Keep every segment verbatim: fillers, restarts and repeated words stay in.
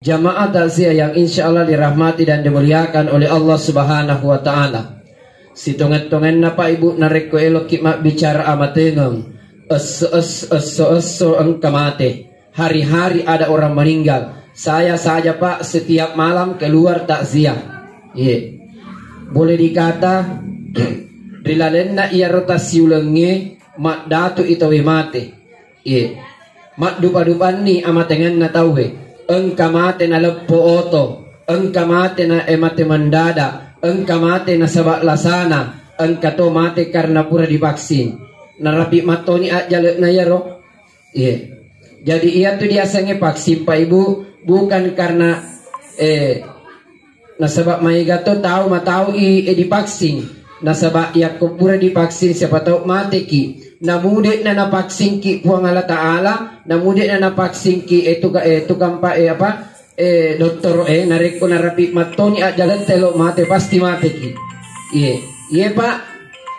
Jamaah takziah yang insya Allah dirahmati dan dimuliakan oleh Allah Subhanahu wa Ta'ala. Sitongeng-tongenna, Pak Ibu, narekko eloki mabbicara amatengeng, esso-, esso-, esso-esso engka mate. Hari-hari ada orang meninggal. Saya saja, Pak, setiap malam keluar takziah. Iya. Boleh dikata, ri lalenna iyaro tassiulengnge, maddatu itawe mate. Iye. Maddupa-dupanni amatengenna tauwe. Engka mate naleppo oto, engka mate na, eh, mate mendadak, engka mate nasaba lasana, engka to mate karena pura divaksin. Narapi mattoni ajjalekna iyaro. Iye. Jadi iyatu diasengnge vaksin, Pak Ibu, bukan karena, eh, nasaba maega to tau matau i, eh, divaksin. Nasaba yakko pura divaksin, siapa tau mateki. Namu de'na navaksinki Puang Allah Ta'ala, namu de'na navaksinki, eh, tuka-, eh, tukang pa-, eh, apa, eh, dottoro, eh, narekko narapi mattoni ajjaletta elo mate, pasti mateki. Iye, iye, Pak,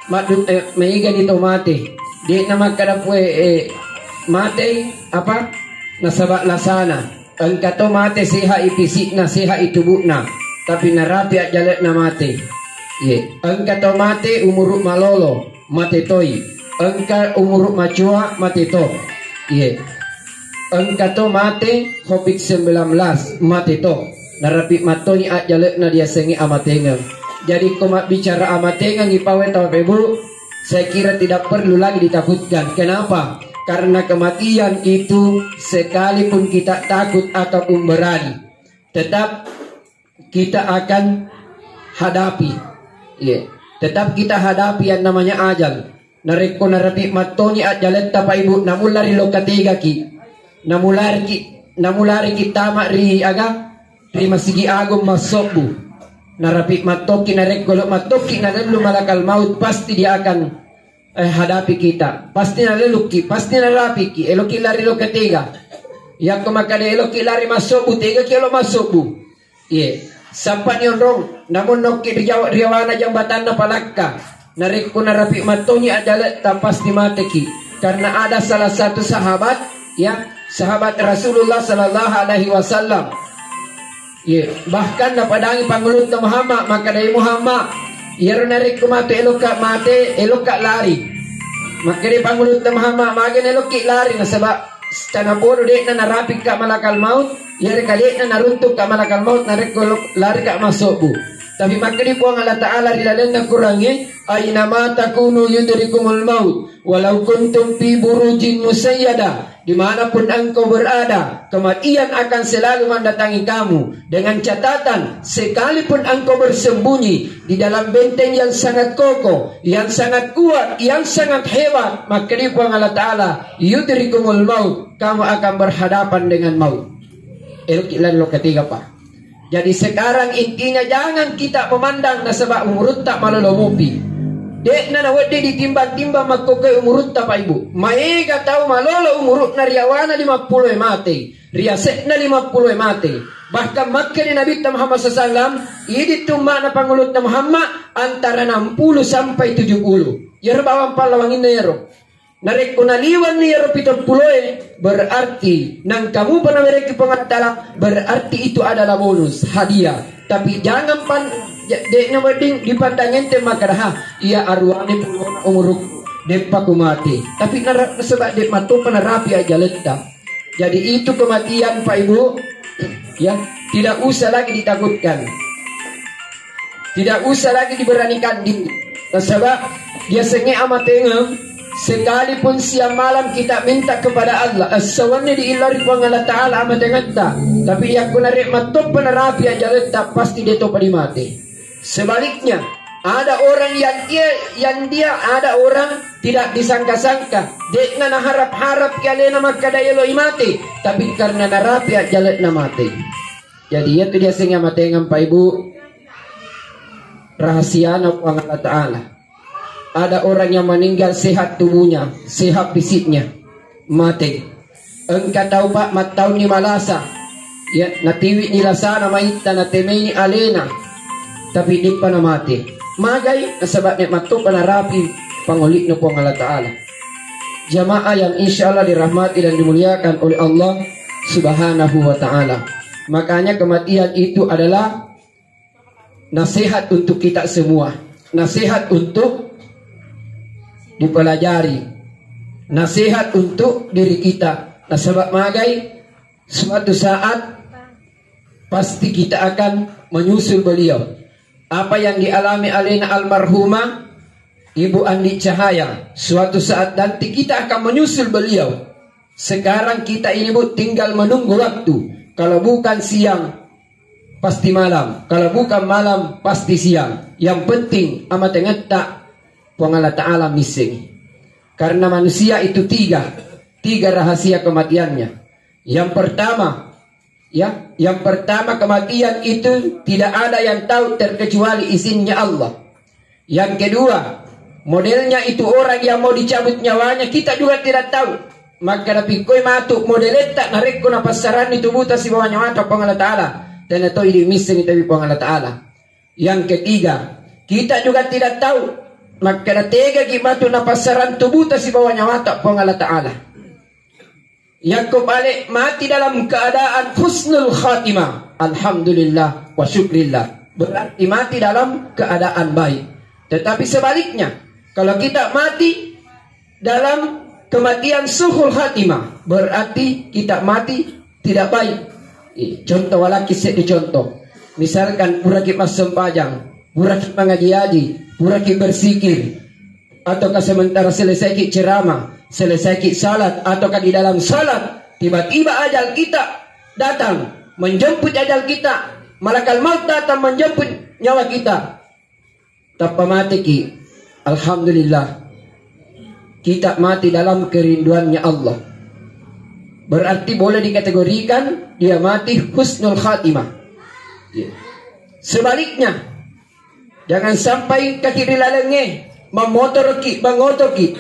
maddu-, eh, maegani to mate. De'na makkada pue, eh, matei, apa, nasaba lasana. Engka to mate seha i fisikna, seha i tubuhna, tapi narapi ajjalekna mate. Iye. Engka to mate umuru malolo, mate toi. Engka umuru macua, mate to. Iye. Engka to mate covid sembilan belas, mate to. Narapi mattoni ajjalekna diasengnge amatengeng. Jadi ko mabbicara amatengeng ipawe tau, Pak Ibu, saya kira tidak perlu lagi ditakutkan. Kenapa? Karena kematian itu sekalipun kita takut ataupun berani, tetap kita akan hadapi. Iya. Tetap kita hadapi yang namanya ajal. Narekko narapi mattoni ajjaletta, Pak Ibu, namulla ri lokka tegaki. Namulariki, namulariki tama ri aga? Ri Masigi Agung massobbu. Narapi mattokki, narekko lo mattokki nalellu malakal maut, pasti dia akan, eh, hadapi kita. Pasti nalellukki, pasti narapiki, eloki lari lokka tega. Yakko makkada eloki lari massobbu, tegaki elo massobbu. Iye, sappani onrong, namun nokki ri jawa-, ri yawana jambatanna palakka. Narekko narapi mattoni ajjaletta, pasti mateki. Karena ada salah satu sahabat, ya, sahabat Rasulullah sallallahu alaihi wasallam. Iye, bahkan napadangi Pangulutta Muhammad, makkadai Muhammad, iyaro narekko matu elokka mate, elokka lari. Makkadai Pangulutta Muhammad, magana elokki lari, nasaba tana bodo de'na narapikka malakal maut, iyarega de'na naruntukka malakal maut narekko lo-, larika massobbu. Tapi makkedi Puang Allah Ta'ala ri lalenna Qurangnge, "Ainama takunu yudrikumul maut, walau kuntum fi burujin musayyada." Dimanapun engkau berada, kematian akan selalu mendatangi kamu. Dengan catatan, sekalipun engkau bersembunyi di dalam benteng yang sangat kokoh, yang sangat kuat, yang sangat hebat, makkedi Puang Allah Ta'ala, "Yudrikumul maut." Kamu akan berhadapan dengan maut. Elki lalo ketiga, Pak. Jadi sekarang intinya jangan kita memandang nasaba umurutta malolo mupi. De'na nawedding ditimbang-timbang makkokkoe umurutta, Pak Ibu. Maega tau malolo umurutna riawana lima puluh e mate, riase'na lima puluh e mate. Bahkan makkedi Nabitta Muhammad sallallahu alaihi wasallam, idi tumma'na Pangulutta Muhammad antara enam puluh sampai tujuh puluh. Iyaro bawang pallawanginna iyaro. Narekko naliwenni iyaro pitung pulo e, berarti nangkamupa nawereki Puang Allah Ta'ala, berarti itu adalah bonus, hadiah. Tapi jangan pan-, ja-, de'na wedding dipandang enteng makkada, "Ha, iya aruwane pulona umurukku, deppa ku mate." Tapi nara-, nasaba de' mattopa narapi ajaletta. Jadi itu kematian, Pak Ibu, ya, tidak usah lagi ditakutkan. Tidak usah lagi diberanikan diri. Nasaba, biasanya amatengeng, sekalipun siang malam kita minta kepada Allah, assawanni di illa ri Puang Allah Ta'ala amatengetta. Tapi yakko nare' mattoppa narapi ajaletta, pasti de' topa dimate. Sebaliknya, ada orang yang dia, yang dia, ada orang tidak disangka-sangka. De'na naharap-harap ki alena makkada eloi mate, tapi karena narapi ajale'na mate. Jadi, iyatu diasengnge amatengeng, Pak Ibu, rahasiana Puang Allah Ta'ala. Ada orang yang meninggal sehat tubuhnya, sehat fisiknya, mate. Engka tau, Pak, mattaunni malasa, ya, natiwi'ni lasana maitta, natemeni alena, tapi dippa namate. Magai? Nasaba' nikmat topa narapi pangolli'na Puang Allah Ta'ala. Jamaah yang insya Allah dirahmati dan dimuliakan oleh Allah Subhanahu wa Ta'ala. Makanya kematian itu adalah nasihat untuk kita semua, nasihat untuk dipelajari, nasihat untuk diri kita. Nasaba magai, suatu saat pasti kita akan menyusul beliau. Apa yang dialami alena almarhumah Ibu Andi Cahaya, suatu saat nanti kita akan menyusul beliau. Sekarang kita ini, Bu, tinggal menunggu waktu. Kalau bukan siang, pasti malam. Kalau bukan malam, pasti siang. Yang penting, amatengetta Puang Allah Ta'ala missengi. Karena manusia itu tiga. Tiga rahasia kematiannya. Yang pertama, ya, yang pertama, kematian itu tidak ada yang tahu terkecuali izinnya Allah. Yang kedua, modelnya itu orang yang mau dicabut nyawanya, kita juga tidak tahu. Maka napikkoi matu modeletta narekko napassaranni tubuta sibawa nyawata Puang Allah Ta'ala. Tena to idi missengi tapi Puang Allah Ta'ala. Yang ketiga, kita juga tidak tahu. Maka tega ki matu napassarang tubuta sibawa nyawata Puang Allah Ta'ala. Yakko bale mati dalam keadaan husnul khatimah, alhamdulillah wa syukrillah. Berarti mati dalam keadaan baik. Tetapi sebaliknya, kalau kita mati dalam kematian suhul khatimah, berarti kita mati tidak baik. Eh, contoh walaki seddi contoh. Misalkan puraki massempajang, puraki mangaji-aji, puraki bersikir, ataukah sementara selesaiki ceramah, selesaiki salat, ataukah di dalam salat, tiba-tiba ajal kita datang, menjemput ajal kita, malakal maut datang menjemput nyawa kita. Tappa mateki, alhamdulillah, kita mati dalam kerinduannya Allah. Berarti boleh dikategorikan dia mati husnul khatimah. Ya. Sebaliknya, jangan sampai kaki ri lalengnge, mammotoroki, mangotoki.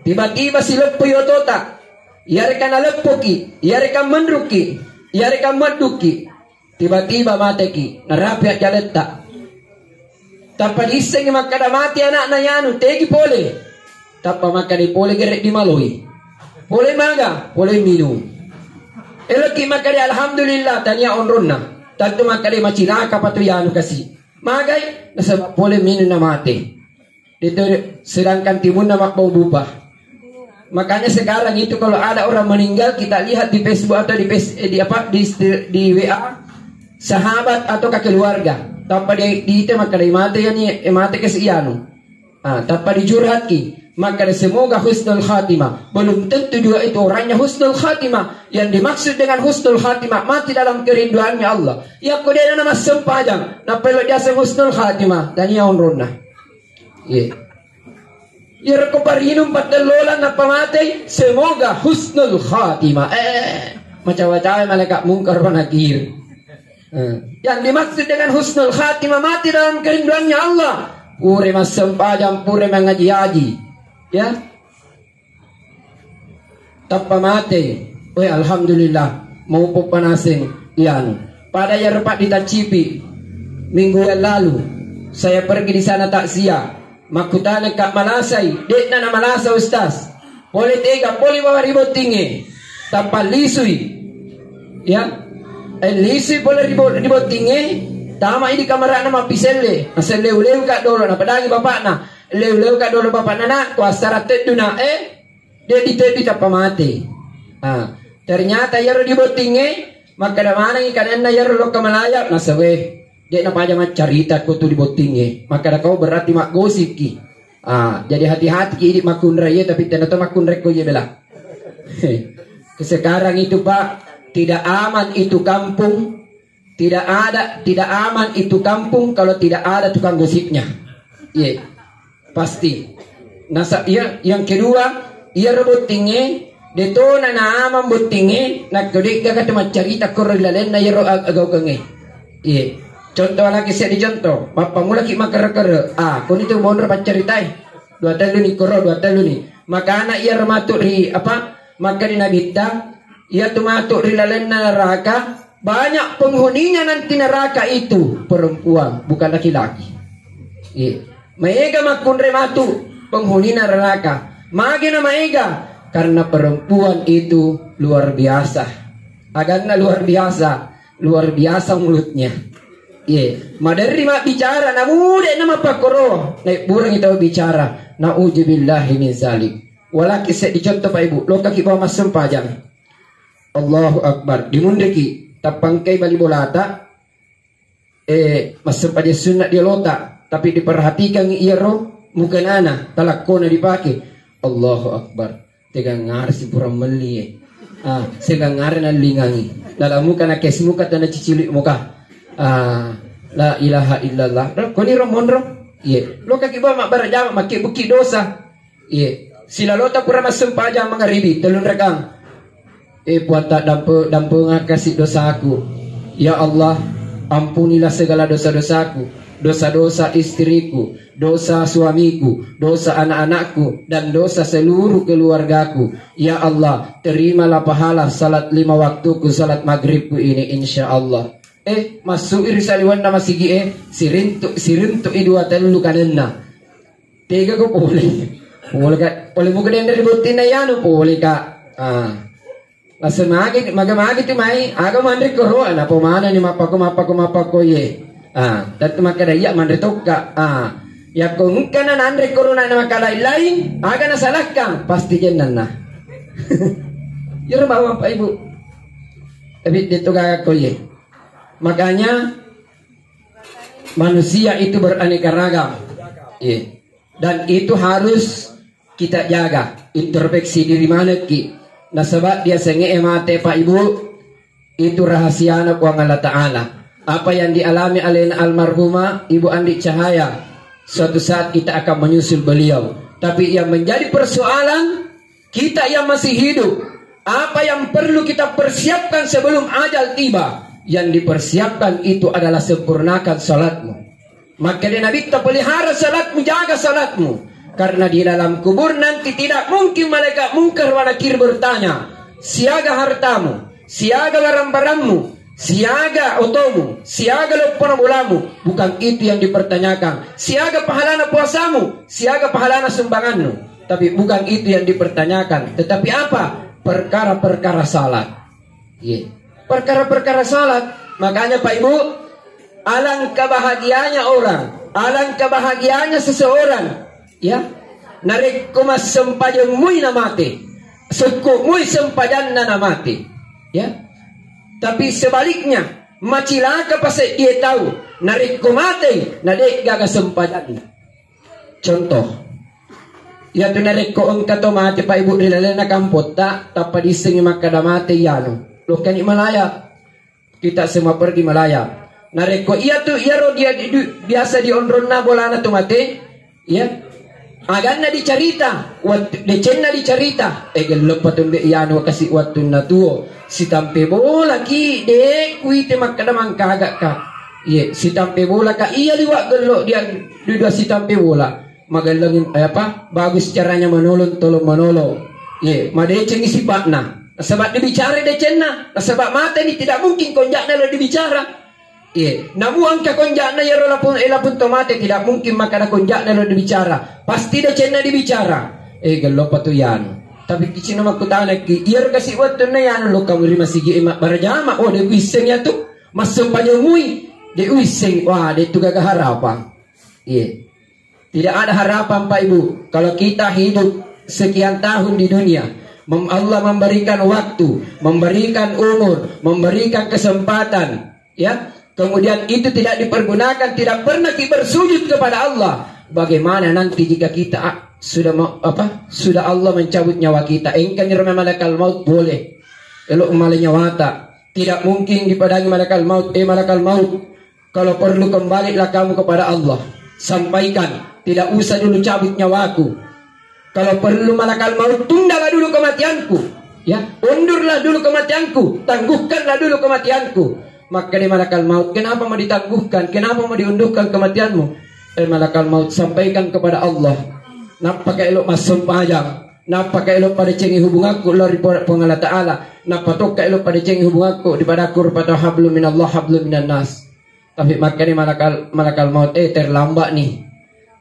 Tiba-tiba sileppoi otota. Iyareka naleppoki, iyareka menruki, iyareka medduki. Tiba-tiba mateki, narapi ajaletta. Tappa diissengi makkada mati anakna yanu, tegi pole. Tappa makkada pole gere dimaloi. Pole maga, pole minum. Eloki makkada alhamdulillah, tania onronna. Tentu makkada macilaka patu yanu kasi. Magai, nasaba pole minum na mate. Itu sedangkan timunna mabbau bupa. Makanya sekarang itu kalau ada orang meninggal, kita lihat di Facebook atau di face-, eh, di apa, di, di W A, sahabat atau ke keluarga. Tanpa di, diite makkada mate ya ni, eh, mate ke si anu. Ah, tanpa dijurhatki, makkada semoga husnul khatimah. Belum tentu juga itu orangnya husnul khatimah. Yang dimaksud dengan husnul khatimah, mati dalam kerinduannya Allah. Yakko de na massempajang, napelo diaseng husnul khatimah. Tania onronna. Iya. Iyaro ko parinung pattellolang nappa matei, semoga husnul khatimah. Eh, macawa-cawa malaikat mungkar wa nakir. Eh, yang dimaksud dengan husnul khatimah, mati dalam kerinduannya Allah. Pure massempajang, pure mangaji-aji. Ya. Tappa mate. Weh, alhamdulillah, maupo panaseng ianu. Pada iyaro Pak ditaccipi minggu yang lalu, saya pergi di sana takziah. Makkutana ka malasai, de'na na malasa Ustaz. Pole tega, pole bawa ri bottingnge. Tappa lisui. Ya. Eh, lisui pole ri bo-, ri bottingnge. Tama idi kamarana mappiselle. Maselle uleu ka dolo, napadangi bapakna. Leu-leu ka dolo bapakna, "Nak, kuassara teddu, Nak, eh." De diteddu tappa mate. Ah, ternyata iyaro di bottingnge, makkada manengi kanenna iyaro lokka malaya, nasawe. De napaja maccarita ko tu di bottingnge. Makkada kau berarti maggosipki. Ah, jadi hati-hati ki idi makkunrai, tapi tena to makkunrai ko iye bela. Sekarang itu, Pak, tidak aman itu kampung. Tidak ada, tidak aman itu kampung kalau tidak ada tukang gosipnya. Iya, pasti. Nasa-, iya, yang kedua, iyaro bottingnge, detona naamang bottingnge, nakko de'gaga tu maccarita koro ri lalenna iyaro ag-, agaukengnge. Iya. Contoh lagi, seddi contoh, mappamulaki makkere-kere. Ah, koni tu monro paccaritai. Dua tellu ni koro, dua tellu ni. Makana iyaro matu ri apa? Makkeda Nabitta, iyatu matu ri lalenna neraka, banyak penghuninya nanti neraka itu perempuan, bukan laki-laki. Iya. Maega makkunrai matu penghunina neraka. Mage na maega? Karena perempuan itu luar biasa. Aganna luar biasa. Luar biasa mulutnya. Ye, maderri mabbicara, namude na mapakkoro, naibburengi tau bicara. Nauzubillahi min zalik. Walaki seddi contoh, Pak Ibu, lokaki bawa massempajang. Allahu Akbar. Dimunriki, tappangkai bali bolata, eh, massempajang sunna diolota, tapi diperhatikan iyaro mukanana, talakkona dipake. Allahu Akbar. Tegangngare si pura melli e. Ah, segangngare nallingangi. Dalam muka na kes muka tana cicili muka. Ah, la ilaha illallah. Koni ro monro. Iye. Lokaki bawa mabbara jama, makke buki dosa. Iye. Silalota pura massempajang mangaribi, tellu rekang. Eh, Puatta, dampe-, dampengakasi dosaku. Ya Allah, ampunilah segala dosa-dosaku, dosa-dosa istriku, dosa suamiku, dosa anak-anakku, dan dosa seluruh keluargaku. Ya Allah, terimalah pahala salat lima waktuku, salat maghribku ini, insya Allah. Eh, masuk iri saliwanna masigi, eh, sirintu, sirintu i dua tellu kanenna. Tega ko pole. Pole ka, pole muka denderi bottinna yanu, pole ka. Ah. Lase magi, maga magi tu mai, aga manre koro, ana po mana ni mappako, mappako, mappako ye. Ah, tentu makkeda iya manre tokka. Ah. Yakko engkana nanre koro na makkalain-lain, aga nasalahkan, pasti jennanna. Iyaro bawang Pak Ibu. Tapi dia tu gaga ko ye. Makanya manusia itu beraneka ragam. Iya. Dan itu harus kita jaga, introspeksi diri manekki. Nasaba diasengnge mate, Pak Ibu, itu rahasiana Puang Allah Ta'ala. Apa yang dialami alena almarhumah Ibu Andi Cahaya, suatu saat kita akan menyusul beliau. Tapi yang menjadi persoalan, kita yang masih hidup, apa yang perlu kita persiapkan sebelum ajal tiba? Yang dipersiapkan itu adalah sempurnakan salatmu. Makkeda Nabitta, pelihara salatmu, jaga salatmu. Karena di dalam kubur nanti tidak mungkin malaikat Mungkar wa Nakir bertanya, "Siaga hartamu? Siaga barang-barangmu? Siaga otomu? Siaga loppona bolamu?" Bukan itu yang dipertanyakan. "Siaga pahalana puasamu? Siaga pahalana sumbanganmu?" Tapi bukan itu yang dipertanyakan. Tetapi apa? Perkara-perkara salat. Iya. Perkara-perkara salat. Makanya Pak Ibu, alangkah bahagianya orang, alangkah bahagianya seseorang, ya. Narekko massempajang mui na mate, sukku mui sempajanna na mate, ya. Tapi sebaliknya, macilaka paseddie tau, narekko matei, na de gaga sempajanna. Contoh, iyatu narekko engka to mate, Pak Ibu, ri lalenna kampotta, tappa diissengngi makkeda mate iyanu, lokkani malaya. Kita semua pergi malaya. Narekko iyatu, iyaro dia, di, di, biasa dionronna bolana tu mate, ya. Aganna dicarita, wat-, decenna dicarita, eh, gello patumbe iyanu kasi wattunna tuo. Sitampe bola ki, de kuite makkeda mangkaga ka. Iye, sitampe bola ka, iya liwa gello dia, dua sitampe bola. Magelleng, eh, apa? Bagus caranya menolong, tolong menolong. Ye, madecengi sipa'na. Nasaba dibicara decenna, nasaba mateni, tidak mungkin konjakna lo dibicara. Ye, namu engka konjakna yero lapun, eh, lapun to mate, tidak mungkin makkeda konjakna lo dibicara. Pasti decenna dibicara. Eh, gello patu yanu. Tapi kicina makkutanaki, iyaro kasi wattunna yanu lo kamu ri masigi, eh, ma-, barajama, oh, de wisseng yatu. Massempajang mui, de wisseng, wah, de tu gaga harapang. Iya. Tidak ada harapan, Pak Ibu. Kalau kita hidup sekian tahun di dunia, mem-, Allah memberikan waktu, memberikan umur, memberikan kesempatan, ya. Kemudian itu tidak dipergunakan, tidak pernah kita bersujud kepada Allah. Bagaimana nanti jika kita, ah, sudah mau, apa, sudah Allah mencabut nyawa kita? Engkani rona malakal maut boleh. Elok male nyawata. Tidak mungkin dipadangi malakal maut, eh, malakal maut. Kalau perlu, kembalilah kamu kepada Allah. Sampaikan, tidak usah dulu cabut nyawaku. Kalau perlu malakal maut, tundalah dulu kematianku. Ya, undurlah dulu kematianku, tangguhkanlah dulu kematianku. Maka di malakal maut, kenapa mau ditangguhkan? Kenapa mau diundurkan kematianmu? Eh, malakal maut, sampaikan kepada Allah. Nappaka elo massempajang, nappaka elo padecengi hubunganku lao ri Puang Allah Ta'ala, nappa tokka elo padecengi hubunganku ri padaku rupa tau hablum minallah, hablum minan nas. Tapi makkani malakal, malakal maut, eh, terlambat nih.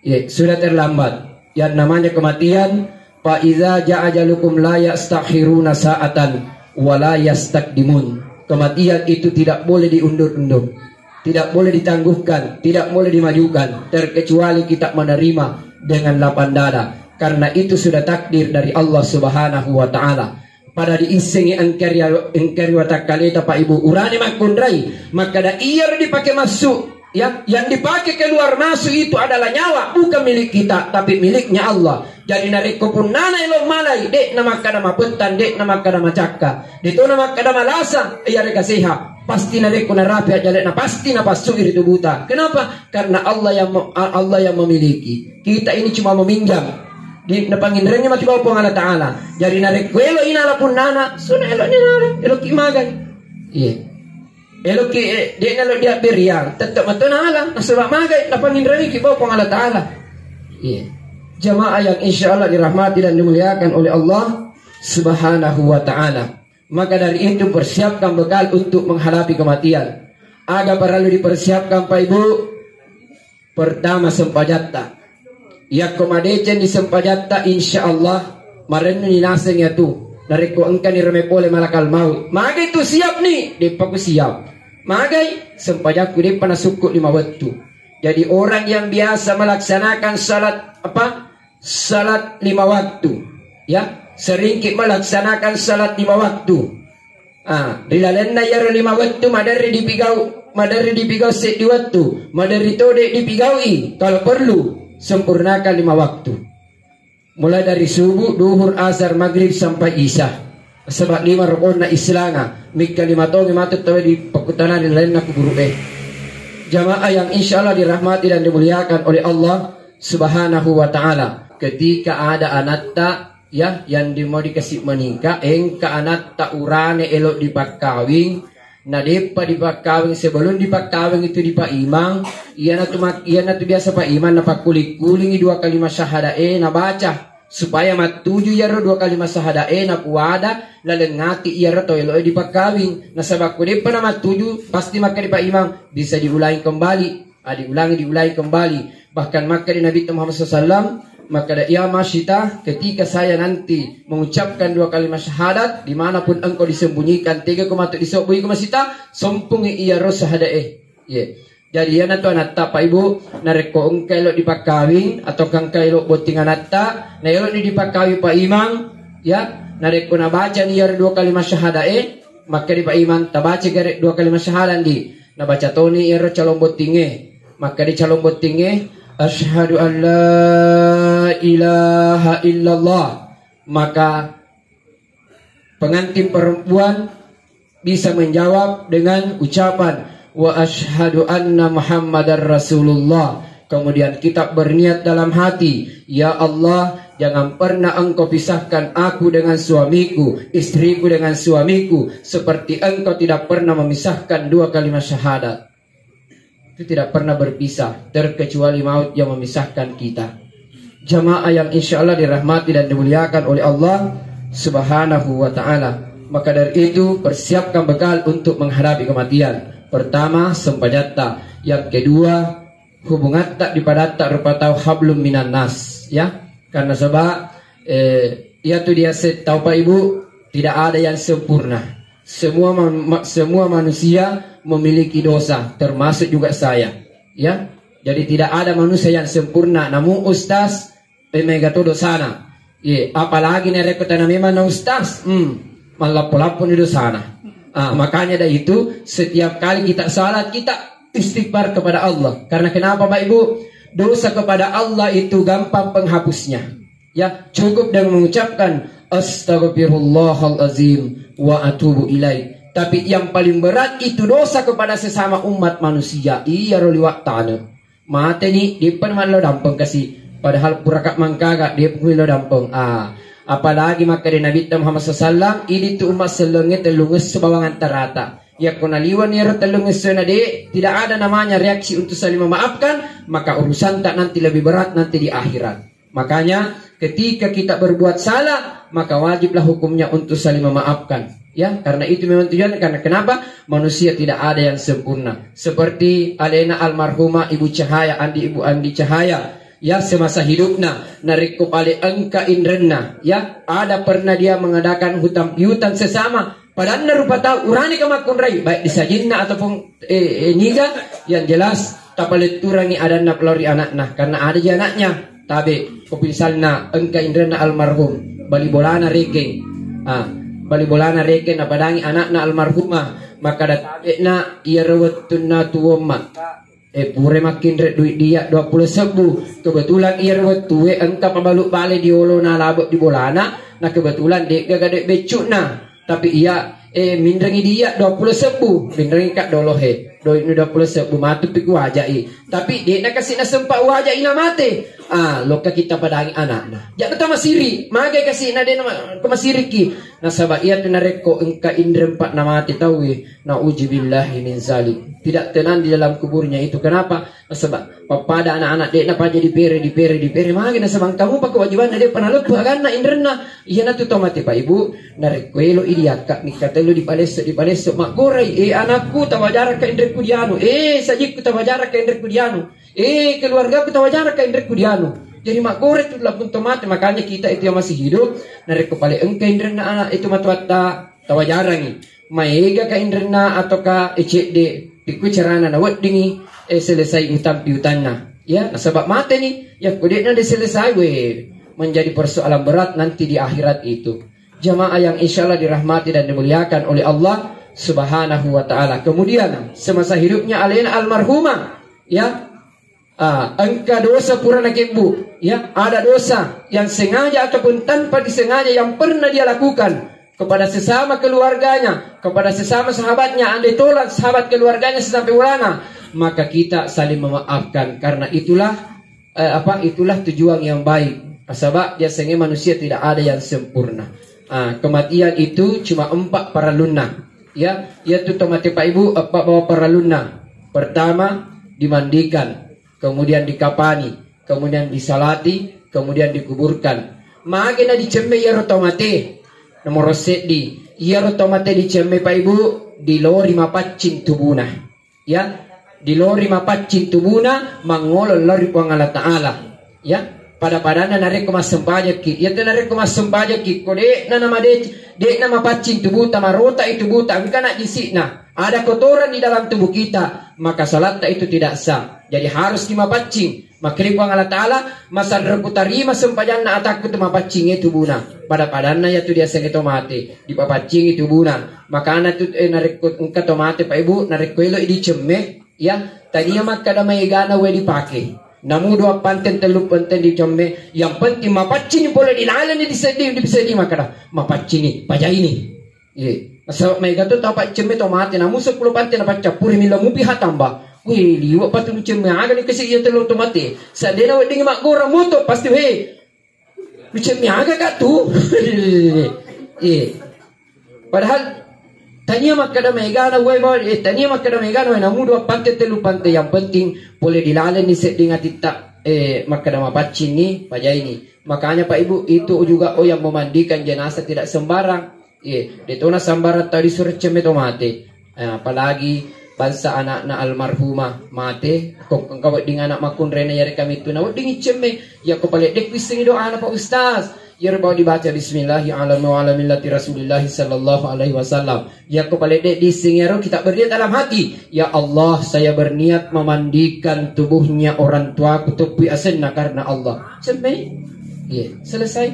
Ya, sudah terlambat. Yang namanya kematian, fa iza jaa ajalukum la yastakhiruna sa'atan wa la yastaqdimun. Kematian itu tidak boleh diundur-undur, tidak boleh ditangguhkan, tidak boleh dimajukan, terkecuali kita menerima dengan lapang dada. Karena itu sudah takdir dari Allah Subhanahu wa Ta'ala. Pada diissengi engkari, engkari watakkaleta, Pak Ibu, urane makkunrai, makkada iyaro dipake massu, ya, yang dipake keluar masuk itu adalah nyawa, bukan milik kita, tapi miliknya Allah. Jadi narekko punnana elo malai, de' namakkada mapettang, de' namakkada macakka, de' to namakkada malasa, iyarega seha. Pasti narekko narapi ajalena, pasti napassui ri tubuta. Kenapa? Karena Allah yang me-, Allah yang memiliki. Kita ini cuma meminjam. Di, napanginrengi matu bawang Puang Allah Ta'ala. Jadi narekko elo inala punnana, suna elo ni nala, elo ki magai. Iya. Elo ki, eh, de' nalo dia beriang, tetap matu nala, nasaba magai, napanginrengi ki bawang Puang Allah Ta'ala. Iya. Jamaah yang insya Allah dirahmati dan dimuliakan oleh Allah Subhanahu wa Ta'ala. Maka dari itu, persiapkan bekal untuk menghadapi kematian. Aga perlu dipersiapkan, Pak Ibu? Pertama, sempajatta. Yakko madeceng di sempajatta, insya Allah marennu ni naseng yatu. Narekko engka ni reme pole malakal maut, magai tu siap ni? Deppa ku siap. Magai, sempajakku deppa nasukku lima wettu. Jadi orang yang biasa melaksanakan salat apa? Salat lima waktu, ya, seringki melaksanakan salat lima waktu. Ah, ri lalenna iyaro lima wettu maderri dipigau, maderri dipigau seddi wettu, maderri tode dipigaui kalau perlu, sempurnakan lima waktu. Mulai dari subuh, duhur, asar, maghrib sampai isya. Sebab lima rukonna Islanga, mikka lima tongi matu tawwe di pekutana ri lalenna kuburu e. Jamaah yang insya Allah dirahmati dan dimuliakan oleh Allah Subhanahu wa Ta'ala. Ketika ada anatta, ya, yang di-, mau dikasih menikah, engka anatta urane elo dipakkawing, na deppa dipakkawing, sebelum dipakkawing itu dipaimang, iyanatu mak-, iyanatu biasa paimang, napakkuling-kulingi dua kalimat syahada e, nabaca supaya mattuju iyaro dua kalimat syahada e, napuada laleng ati iyaro tau elo e dipakkawing. Nasaba ko deppa namattuju, pasti makka dipaimang, bisa diulangi kembali. Ah, diulangi, diulangi kembali. Bahkan makkeda Nabi Muhammad sallallahu alaihi wasallam, makkeda, "Ya Masyita, ketika saya nanti mengucapkan dua kalimat syahadat, dimanapun engkau disembunyikan, tega ko matu disobbui ko Masyita, sompungi iyaro syahadat e." Ye. Jadi, iyanatu anatta, Pak Ibu, narekko engka elo dipakkawing atau engka elo botting anatta, na elo ni dipakkawing Pak Imang, ya, narekko nabaca ni iyaro dua kalimat syahadat e, makkeda Pak Imang, tabaca gare dua kalimat syahadat di. Nabaca toni iyaro calon bottingnge. Makkeda calon bottingnge, "Asyhadu an la ilaha illallah." Maka pengantin perempuan bisa menjawab dengan ucapan, "Wa asyhadu anna Muhammadar Rasulullah." Kemudian kita berniat dalam hati, "Ya Allah, jangan pernah Engkau pisahkan aku dengan suamiku, istriku dengan suamiku, seperti Engkau tidak pernah memisahkan dua kalimat syahadat." Itu tidak pernah berpisah, terkecuali maut yang memisahkan kita. Jamaah yang insya Allah dirahmati dan dimuliakan oleh Allah Subhanahu wa Ta'ala. Maka dari itu, persiapkan bekal untuk menghadapi kematian. Pertama, sempajatta. Yang kedua, hubungatta ri padatta rupa tau, hablum minan nas, ya. Karena sebab, eh, iyatu diase tau, Pak Ibu, tidak ada yang sempurna. Semua ma-, ma-, semua manusia memiliki dosa, termasuk juga saya. Ya. Jadi tidak ada manusia yang sempurna. Namu ustaz, eh, mega to dosana. Ye, apalagi narekko tana memang na ustaz, hmm, mallappo-lappo ni dosana. Ah, makanya dari itu, setiap kali kita salat, kita istighfar kepada Allah. Karena kenapa, Pak Ibu? Dosa kepada Allah itu gampang penghapusnya. Ya, cukup dengan mengucapkan, "Astaghfirullahalazim wa atubu ilaih." Tapi yang paling berat itu dosa kepada sesama umat manusia. Iyaro liwa' tane. Mateni, deppa mallo dampeng kasi. Padahal puraka mangkaga, deppa mallo dampeng. Ah, apalagi makkeda Nabitta Muhammad sallallahu alaihi wasallam, idi tu umat sellengnge tellungesso bawang antarata. Yakko naliwani ero tellungesso na de, tidak ada namanya reaksi untuk saling memaafkan, maka urusanta nanti lebih berat nanti di akhirat. Makanya, ketika kita berbuat salah, maka wajiblah hukumnya untuk saling memaafkan. Ya, karena itu memang tujuan, karena kenapa? Manusia tidak ada yang sempurna. Seperti alena almarhumah Ibu Cahaya, Andi, Ibu Andi Cahaya, ya, semasa hidupna, narekko pale engka inrenna, ya, ada pernah dia mengadakan hutang piutang sesama, Padanna rupa tau urane ka makkunrai, baik di sajinna ataupun, eh, eh, niga, yang jelas tapaletturangi adanna lao ri anakna, karena ada ji anaknya tabe, ko misalna engka inrenna almarhum, bali bolana rekeng, ah, bali bolana rekeng napadangi anakna almarhumah, makkada tabe na iyaro wettunna tuwomma. Eh, pura makkinre duit dia dua puluh sebbu. Kebetulan iyaro wettue engka pabalu bale di olona labe di bolana, na kebetulan de'gaga duit beccu'na. Tapi iya, eh, minrengi dia dua puluh sebbu, minrengi ka dolo he. Duitnu dua puluh sebbu matu pi kuwajai. Tapi de'na kasi na sempat wajai na mate. Ah, lokka kita padangi anakna. Jangan tamasiri, magai kasi na de'na ma-, kemasiriki. Nasaba iyatu narekko engka inreng pa namate tauwe, nauzubillahi min zalik. Tidak tenang di dalam kuburnya itu. Kenapa? Nasaba pappada anak-anak de'na paja dipere, dipere, dipere. Magi nasaba engka mupa kewajibanna de'pa naleppe aganna inrenna. Iyanatu to mate, Pak Ibu, narekko elo idiakka mika tellu dipalesso, dipalesso, maggorai, eh, anakku tawajaraka inrekku dianu, eh, sajikku tawajaraka inrekku dianu, eh, keluargaku tawajaraka inrekku dianu. Jadi maggorai tu lapun to mate, makanya kita itu yang masih hidup, narekko pale engka inrenna anak itu matoatta tawajarangi. Maega ka inrenna atau ka cedde, pikku carana naweddingi, eh, selesai utang piutanna. Ya, nasaba mateni, ya, ko de'na diselesai, we, menjadi persoalan berat nanti di akhirat itu. Jamaah yang insya Allah dirahmati dan dimuliakan oleh Allah Subhanahu wa Ta'ala. Kemudian, semasa hidupnya alena almarhumah, ya, ah, engka dosa pura nakebbu, ya, ada dosa yang sengaja ataupun tanpa disengaja yang pernah dia lakukan kepada sesama keluarganya, kepada sesama sahabatnya, andai tolak sahabat keluarganya sesampai ulana, maka kita saling memaafkan. Karena itulah, eh, apa, itulah tujuan yang baik. Nasaba biasanya manusia tidak ada yang sempurna. Ah, kematian itu cuma empat parallunna. Ya, yaitu to mate Pak Ibu, empat bawa parallunna. Pertama, dimandikan, kemudian dikapani, kemudian disalati, kemudian dikuburkan. Magi na dicemme iyaro to mate? Nomoro seddi, iyaro to mate dicemme Pak Ibu, dilori mapaccing tubuna. Ya, dilori mapaccing tubuna, mangolo lao ri Puang Allah Ta'ala. Ya, pada-padanna narekko massempajaki. Iyatu narekko massempajaki, ko de'na namade-, de'na mapaccing tubuta, marota i tubuta, engka najjisi'na. Ada kotoran di dalam tubuh kita, maka salatta itu tidak sah. Jadi harus dimapaccing. Makkedai Puang Allah Ta'ala, "Masarrekku tarima sempajanna atakku tu mapaccingi tubuna." Pada-padanna yatu diasengnge to mate, dipapaccingi tubuna. Makana tu, eh, narekko engka to mate, Pak Ibu, narekko eloi dicemme, ya, tania makkada maegana wae dipake. Namu dua panteng, tellu panteng dicemme, yang penting mapaccingi pole dilaleni disedding, disedding makkada, "Mapaccingi, pajaini." Iye. Nasaba maega to tau paccemme to mate, namu seppulo pante napaccappuri, mila mupi ha tamba. Weh, liwe' patu nucemme aga ni kasi iya tello to mate. Seandainya wedding maggora moto pasti, weh, nucemme aga ka tu. Iye. Padahal tania makkada maegana wae bawa, eh, tania makkada maegana wae, namu dua pante, tellu pante, yang penting pole dilaleni sedding atitta, eh, makkada mapaccing ni, pajaini. Makanya Pak Ibu, itu juga, oh, yang memandikan jenazah tidak sembarang. Iye, de' to nasambarang tau disuro cemme to mate. Eh, apalagi bangsa anakna almarhumah mate, ko engka wedding anak makkunraina yareka mittu na wedding cemme, yakko pale de' kuissengi doana Pak Ustaz. Yaro bawa dibaca bismillahi ala wa ala millati Rasulillahi sallallahu alaihi wasallam. Yakko pale de' diissengi yaro kita berniat dalam hati, "Ya Allah, saya berniat memandikan tubuhnya orang tuaku, teppui asenna karena Allah." Cemme. Iya, selesai.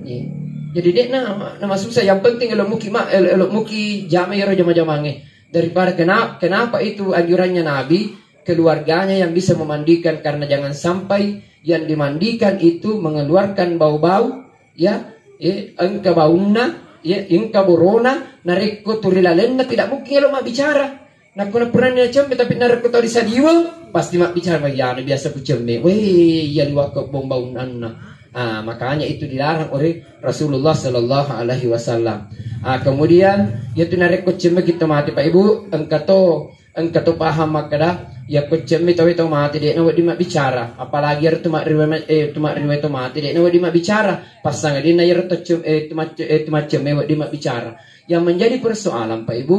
Iya. Jadi de'na, na masussa, yang penting elo muki ma-, elo, elo muki jama yaro jama-jamangnge. Daripada kena-, kenapa itu anjurannya Nabi, keluarganya yang bisa memandikan, karena jangan sampai yang dimandikan itu mengeluarkan bau-bau, ya, eh, engka baunna, ya, engka borona, narekko turi lalenna tidak mungkin elo mabbicara. Nakko na purani nacemme, tapi narekko tau disadiweng, pasti mabbicara, "Wah, iyana biasa kucemme. Weh, iya liwakko bomba unnanna." Ah, makanya itu dilarang oleh Rasulullah sallallahu alaihi wasallam. Ah, kemudian, yaitu narekko cemme kita mate, Pak Ibu, engka to, engka to paham makkada, yakko cemme tau, tau mate, de'na wedding mabbicara. Apalagi ero tu makriwe, eh, tu makriwe to mate, de'na wedding mabbicara. Passangadinna yero to cem-, eh, tu mac-, eh, tu maccemme wedding mabbicara. Yang menjadi persoalan, Pak Ibu,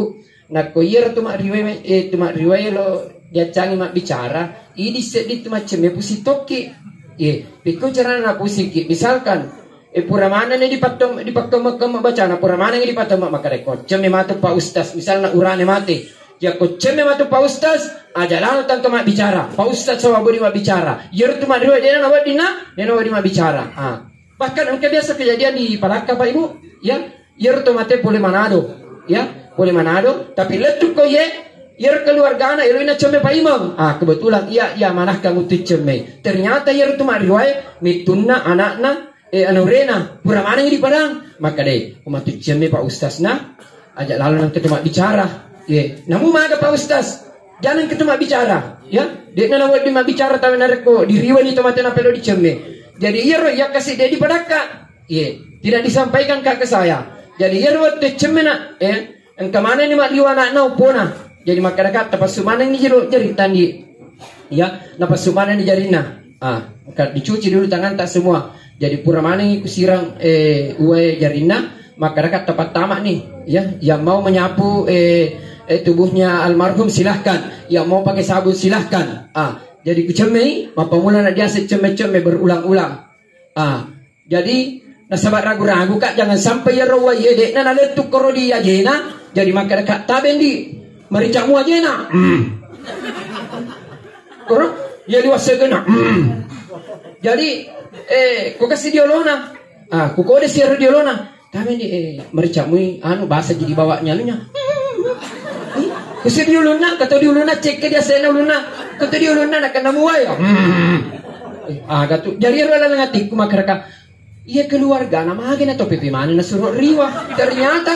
Nakko iyaro tu makriwe, eh, tu makriwe lo diaccangi mabbicara, idi seddi tu maccemme pusing tokki. Iye, pikku carana napusingki. Misalkan, E, pura manenni dipattom-, dipakkomme-komme bacana, pura manenni dipattomme, makkeda ko cemme matu Pak Ustaz, misalna urane mate. Yakko cemme matu Pak Ustaz, aja lalo tangke mabbicara. Pak Ustaz saba bodi mabbicara. Iyaro tu madriwa dena naweddinna, dena wedding mabbicara. Ah. Bahkan engka biasa kejadian di Palakka, Pak Ibu, ya. Iyaro to mate pole Manado, ya, pole Manado, tapi lettu ko ye, iyaro keluargana elo ina cemme Pak Imam. Ah, kebetulan iya, iya manahka ngutu cemme. Ternyata iyaro tu madriwae, mittunna anakna, eh, anu rena, pura maneng di Padang. Maka deh, ko matu cemme Pak Ustaz na, aja lalo nang ketemu bicara. Ye, namu maga Pak Ustaz? Jangan ketemu bicara, ya. Dek na nawedding mabbicara tawe narekko diriwani to mate napelo dicemme. Jadi iyaro iya kasi de di Padakka. Iya, tidak disampaikan ka ke saya. Jadi iyaro wettu cemme na, eh, engka manenni maddiwa anakna oppona. Jadi makkadaka tapassu manenni jero jari tandi. Ya, napassu manenni jarinna. Ah, engka dicuci dulu tanganta semua. Jadi pura manengi kusirang, eh, uwae jarinna, makkadaka tapattama ni. Ya, yang mau menyapu, eh, eh, tubuhnya almarhum silahkan. Yang mau pakai sabun silahkan. Ah, jadi kucemmei, mappamula na diase cemme-cemme berulang-ulang. Ah, jadi nasaba ragu-ragu ka, jangan sampai iyaro uwae de'na nalettu koro di ajena, jadi makkadaka tabendi maricamu ajena. Hmm. Koro iya liwassegena. Hmm. Jadi, eh, ko kasi diolona. Ah, ku kode siaro diolona. Tabendi, eh, maricamu anu bahasa jadi bawa nyalunya. Kusi diulunna, kata diulunna, cek ke dia sena ulunna. Kata diulunna, nak kena muai. Hmm. Ah, gatu. Jadi ero laleng atiku makkadaka. Iya keluarga na mage na topi pimane na suro riwa. Ternyata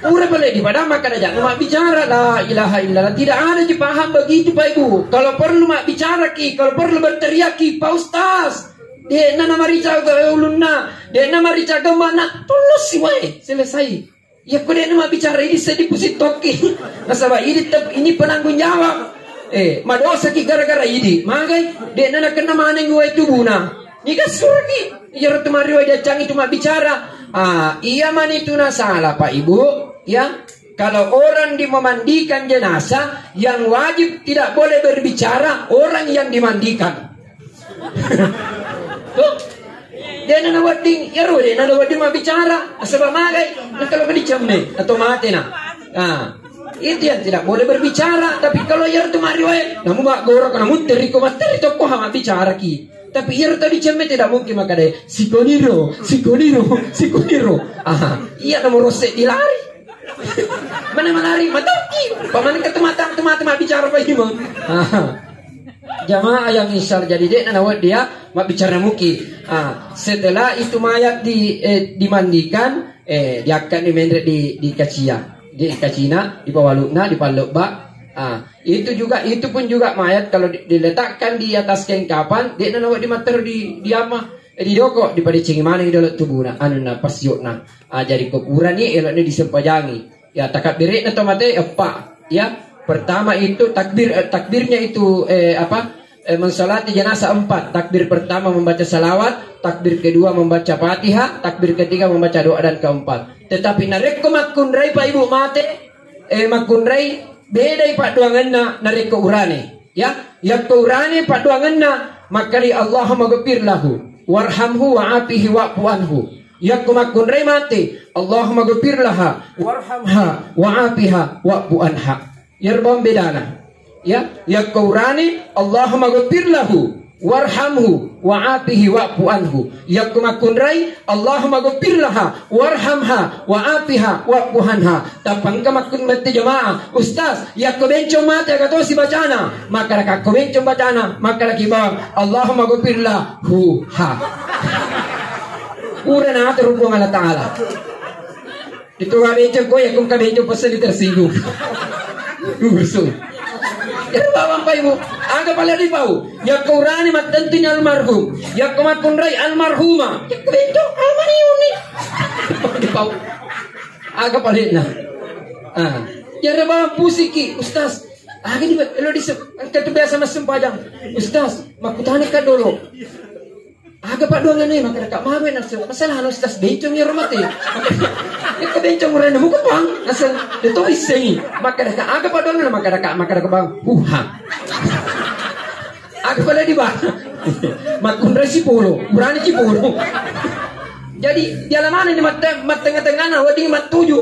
pura pale di Padang makkada jangan mak bicara. La ilaha illallah. Tidak ada dipaham begitu Pak Ibu. Kalau perlu mak bicara ki, kalau perlu berteriak ki, Pak Ustaz. De'na namaricaga ulunna, de'na maricaga mana, tolossi wae, selesai. Yakko de'na mabbicara idi seddi pusi tokki. Nasaba idi tep-, ini penanggung jawab. Eh, madosaki gara-gara idi. Magai, de'na nakenna maneng uwai tubuna. Niga suraki, iyaro tu mariwa jacang itu mabbicara. Ah, iya mani tu nasala, Pak Ibu, ya. Kalau orang di memandikan jenazah, yang wajib tidak boleh berbicara orang yang dimandikan. Tuh. De'na nawedding, iyaro de'na nawedding mabbicara, nasaba magai, na kalau dicemme atau mate na. Ah, itu yang tidak boleh berbicara, tapi kalau iyaro tu mariwae, namu maggoro, namu teriko, materi tokko ha mabbicara ki. Tapi iyaro tau dicemme tidak mungkin makkada, sikoniro, sikoniro, sikoniro. Ah, iya nomor rose dilari. Mana malari, matoki. Pamaneng ke tematang, tematang mabbicara Pak Imam. Ah. Jamaah yang insya Allah jadi de'na nawedding ya mabbicara muki. Ah, setelah itu mayat di, eh, dimandikan, eh, diakkani menre di, di kacia, di kacina, di pawalukna, di pallebba. Ah, itu juga, itu pun juga mayat kalau di-, diletakkan di atas kain kapan, de'na nawedding matteru di, di ama, eh, di doko, dipadecengi maneng dolo tubuna, anunna, pasiokna. Ah, jadi ko purani elokna disempajangi. Ya, takabbere'na to mate eppa. Ya, pertama itu takbir, eh, takbirnya itu, eh, apa? Eh, mensalati jenazah empat. Takbir pertama membaca salawat, takbir kedua membaca Fatihah, takbir ketiga membaca doa dan keempat. Tetapi narekko makkunrai Pak Ibu mate, eh, makkunrai bedai paddoangenna narekko urane. Ya, yakko urane paddoangenna makkali Allahumma ghafir lahu warhamhu wa afihi wa'fu anhu. Yakko makkunrai mate, Allahumma ghafir laha warhamha wa afiha wa'fu anha. Iyaro bawang bedana. Ya, yakko urane, Allahumma ghafir lahu warhamhu wa afihi wa'fu anhu. Yakko makkunrai, Allahumma ghafir laha warhamha wa afiha wa'fu anha. Tappa engka makkun mette jamaah, Ustaz, yakko bencong mate aga tosi bacana? Makkadaka ko bencong bacana, makkadaki bawang, Allahumma ghafir lahu ha. Pura na atur Puang Allah Ta'ala. Itu bencong ko, yakko engka bencong pasti tersinggung. Rusuh. Ero bawang Pak Ibu, aga pale ripau? Yakko urane mattentu ni almarhum. Yakko makkunrai almarhuma. Yakko bencong, almarhum ni. Ripau. Aga palena. Ah. Ero bawang pusiki, Ustaz. Aga di, lo di, engka tu biasa massempajang. Ustaz, makkutana ka dolo. Aga paddoangenna, makkadaka maga naseng, masalah anu Ustaz bencong iyaro mate. Eka bencong urane muka pang, naseng de to issengi. Makkadaka aga paddoangenna, makkadaka, makkadaka bang, huha. Aga pale di bang. Makkunrai sipolo, urane sipolo. Jadi, diala maneng di matte-, mattengnga-tengnganna, wedding mattuju.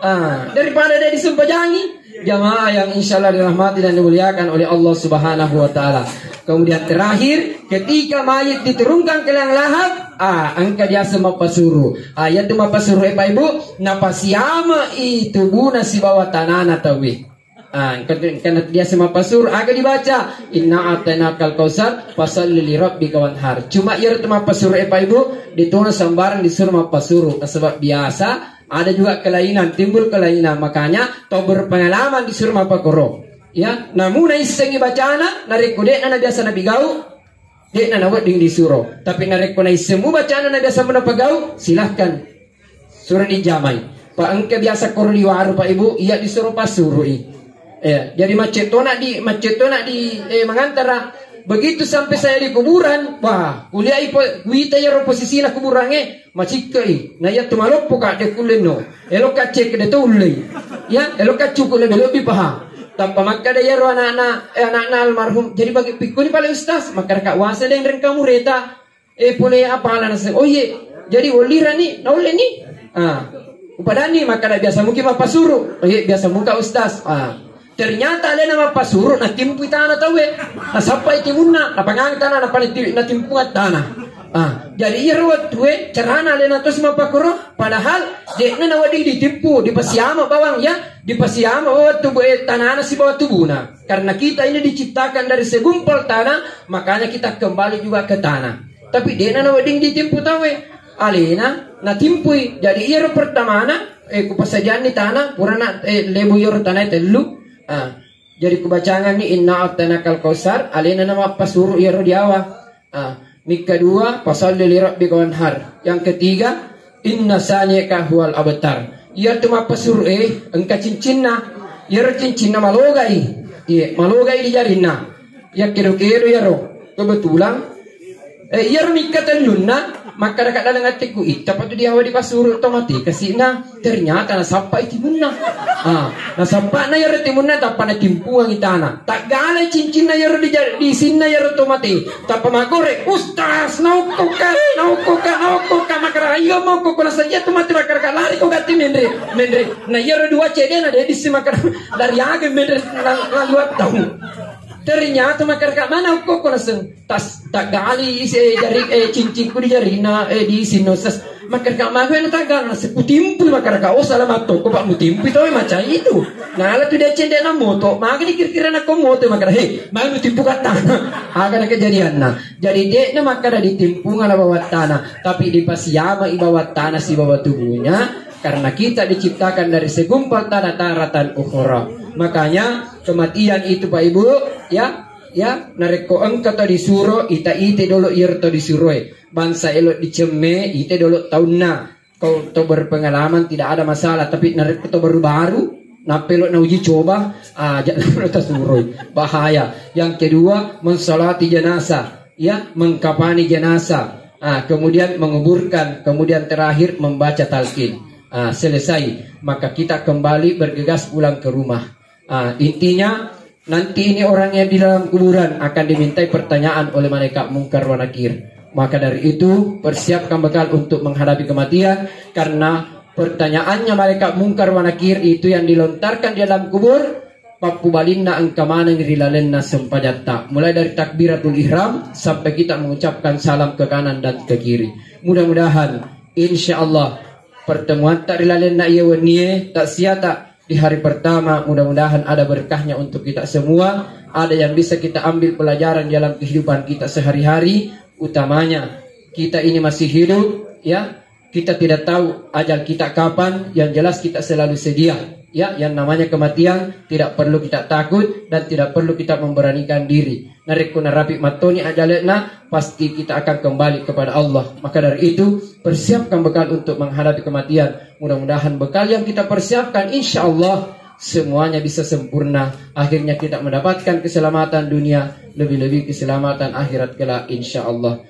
Ah, daripada dia disempajangi. Jamaah yang insya Allah dirahmati dan dimuliakan oleh Allah Subhanahu wa Ta'ala. Kemudian terakhir, ketika mayit diturunkan ke liang lahat, ah, engka diaseng mappasuru. Ah, yaitu mappasuru, eh, Pak Ibu, napasiama i tubuna sibawa tanana tauwe. Ah, engka, engka diaseng mappasuru, aga dibaca? "Inna a'tainakal kautsar, fasalli li rabbika wanhar." Cuma iyaro tu mappasuru, eh, Pak Ibu, de tona sembarang disuruh mappasuru. Nasaba biasa ada juga kelainan, timbul kelainan. Makanya, tau berpengalaman disuruh mappakoro. Ya, namu naissengi bacana, narekko de'na nabiasa napigau, de'na nawedding disuro. Tapi narekko naissemmu bacana nabiasa napagau, silahkan. Suro dijamai. Pa engka biasa koro di waru, Pak Ibu, iya disuro passurui. Eh, jadi macet tona di, macet tona di, eh, mangantara. Begitu sampai saya di kuburan, wah, kuliah ipo, kuita iyaro posisina kuburangnge, macikkei. Na iya tu maloppo ka, de kulle no. Elo ka cek de to ullei. Ya, elo ka cukup lebih-lebih paha. Tappa makkeda iyaro anakna, eh, anakna almarhum, "Jadi bagi pikkuni pale Ustaz?" Makkeda ka, "Wase deng rengka mureta." Eh, pole apa ala naseng? Oh, iye. Jadi, wellirani, naulleni? Ah. Upadani, makkeda biasa muki mappasuru. Oh, iye, biasa muka Ustaz. Ah. Ternyata alena mappasuru, natimpui tana tauwe. Nasappai timunna, napangang tana, napani-, natimpuang tana. Ah. Jadi, iyaro wettue, carana alena tos mappakoro, padahal de'na nawedding ditimpu, dipasiama bawang, ya, dipasiama bawang tubu, eh, tanana sibawa tubuna. Karena kita ini diciptakan dari segumpal tanah, makanya kita kembali juga ke tanah. Tapi de'na nawedding ditimpu tauwe. Alena natimpui. Jadi iyaro pertamana, eh, kupasadianni tanah, purana, eh, lebu iyaro tanah tellu. Ah, jadi kubacanganni inna a'tainakal kautsar, alena namappasuru iyaro diawa. Ah, mika dua, fasalli li rabbika wanhar. Yang ketiga, inna sani'aka huwal abtar. Iyatu mappasuru, eh, engka cincinna. Iyaro cincinna malogai. Iya, malogai di jarinna. Ya kedo-kedo iyaro. Kebetulan, eh, iyaro mika tellunna, makkeda ka laleng atikku, "Itta patu diawa dipasuru to mate kasina." Ternyata nasappai timunna. Ah, nasappana iyaro timunna, tappa natimpuangi tana. Taggalai cincinna iyaro di ja-, di sinna iyaro to mate. Tappa makkoro, "Ustaz, naokkoka, naokkoka, naokkoka." Makkeda, "Ayo, maokko ko naseng iyatu mate." Makkeda ka, "Lari ko gatti menre, menre." Na iyaro dua cedena de dissi, makkeda, "Lari aga menre, la-, lalu attau." Ternyata makkeda ka, "Mana okko ko naseng?" Tas, taggali isi, eh, jari, eh, cincinku di jarina, eh, di sinno sas. Makkeda ka, "Maga na taggal?" Naseng, "Kutimpui." Makkeda ka, "Oh, salah mattoko, Pak, mutimpui tau macam itu." Nala tu dia cendek na moto, maga dikira-kira na ko moto, makkeda, "Hei, maga mutimpu katta." Aga na kejadianna. Jadi, de'na makkeda ditimpunga na bawang tanah, tapi dipasiama i bawang tanah sibawa tubuhnya, karena kita diciptakan dari segumpal tanah taratan ukhra. Makanya, kematian itu, Pak Ibu, ya, ya, narekko engka to disuro, ita-ite dolo iyaro to disuroe. Bangsa elo dicemme, ite dolo taunna. Kau to berpengalaman tidak ada masalah, tapi narekko to baru-baru, nappa elo nauji coba, ah, aja' nasuroi. Bahaya. Yang kedua, mensolati jenazah, ya, mengkafani jenazah. Ah, kemudian menguburkan, kemudian terakhir membaca talqin. Ah, selesai. Maka kita kembali bergegas pulang ke rumah. Ah, intinya, nanti ini orang yang di dalam kuburan akan dimintai pertanyaan oleh malaikat Mungkar wa Nakir. Maka dari itu, persiapkan bekal untuk menghadapi kematian, karena pertanyaannya malaikat Mungkar wa Nakir itu yang dilontarkan di dalam kubur, pappubalinna engka maneng ri lalenna sempajatta. Mulai dari takbiratul ihram sampai kita mengucapkan salam ke kanan dan ke kiri. Mudah-mudahan, insya Allah, pertemuatta ri lalenna iya wennie, taksiata di hari pertama, mudah-mudahan ada berkahnya untuk kita semua, ada yang bisa kita ambil pelajaran dalam kehidupan kita sehari-hari, utamanya kita ini masih hidup, ya, kita tidak tahu ajal kita kapan, yang jelas kita selalu sedia, ya, yang namanya kematian tidak perlu kita takut dan tidak perlu kita memberanikan diri. Narekko narapi mattoni ajale'na, pasti kita akan kembali kepada Allah. Maka dari itu, persiapkan bekal untuk menghadapi kematian. Mudah-mudahan bekal yang kita persiapkan, insya Allah, semuanya bisa sempurna. Akhirnya kita mendapatkan keselamatan dunia, lebih-lebih keselamatan akhirat kelak, insya Allah.